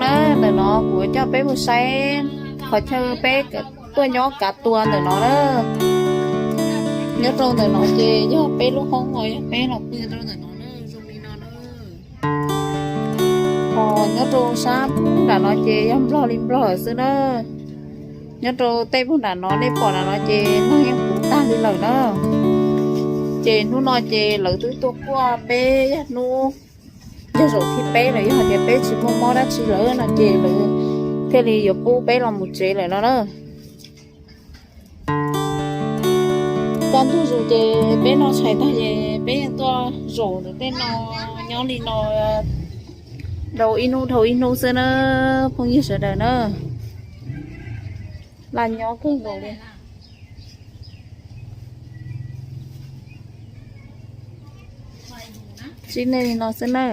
Na, ntawm no kuv coj peb mus saib qhov chaw peb tuaj nyob kav tua ntawm no na. Nyob rau ntawm no ces yog peb lub hoob uas yog peb los pw rau ntawm no na, zoo li no na. Ho nyob rau sab nram no ces yog nplog li nplog xwb na. Nyob rau tej pug nram no nej pom nram no ces neeg yeej puv tag li lawm na. Ces hnub no ces lawv twb tuaj kuaj peb yog hnub, yog zaum thib peb lawm, yog hais tias peb tsis muaj mob dab tsi lawm no ces lawv thiaj li yuav pub peb los mus tsev lawm no na. Kaj ntug zus ces peb noj tshais tag ces peb yeej tuaj zaum ntawm tej no nyob li no dhau ib hnub dhau ib hnub xwb na, phooj ywg sawv daws na. Laj nyob kawg nkaus li. Tib neeg li no xwb na.